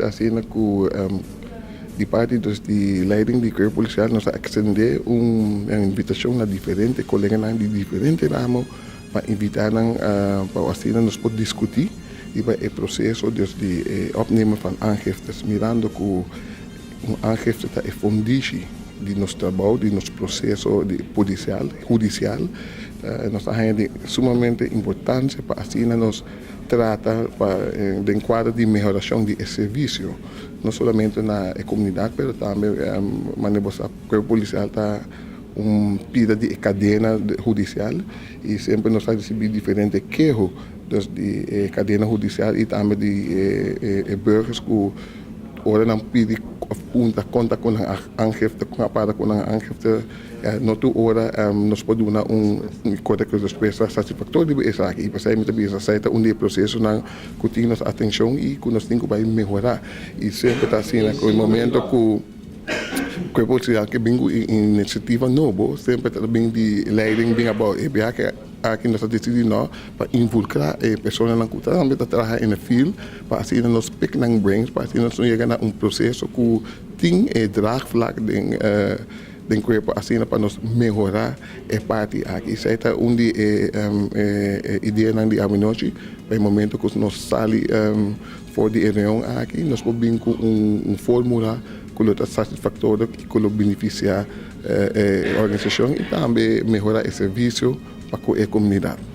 Asina ku di parti dus di leiding di Kuerpo Polisial nos a ekstendé un invitashon na diferente koleganan di diferente ramo pa invitá nan pa asina nos por diskutí riba e proseso dus di e opnemen van aangiftes mirando ku un aangifte ta e fundishi di nos trabou, di nos proseso di polisial, hudisial. Nos ta haña di sumamente importansia pa asina nos trata pa den kuadro di mehorashon di e servisio, no solamente na e komunidat pero tambe manera bo sa kuerpo polisial ta un pida di e kadena hudisial i semper nos ta risibí diferente keho dus di e kadena hudisial i tambe di e burgers ku ora nan pidi òf puntra konta ku nan aangifte kon a para ku nan aangifte. No tur ora nos por duna un korekto respuesta satisfaktorio riba esaki i pasei mi ta bisa esei ta un di e prosesonan ku tin nos atenshon i ku nos tin ku bai mehorá. I semper ta asina ku e momento ku Kuerpo Polisial ke bin ku inisiativa nobo semper ta bin di leiding bin abou. E biaha aki nos a disidí no pa involukrá e personanan ku tambe ta traha in e field pa asina nos pick nan brains pa asina nos yega na un proseso ku tin e draagvlak den den kuerpo asina pa nos mehorá e parti aki. Esei ta un di e ideanan di awanochi pa e momento ku nos sali for di e reunion aki nos por bin ku un formula ku lo ta satisfaktorio i ku lo benefisiá e organisashon i tambe mehorá e servisio pa ku e komunidat.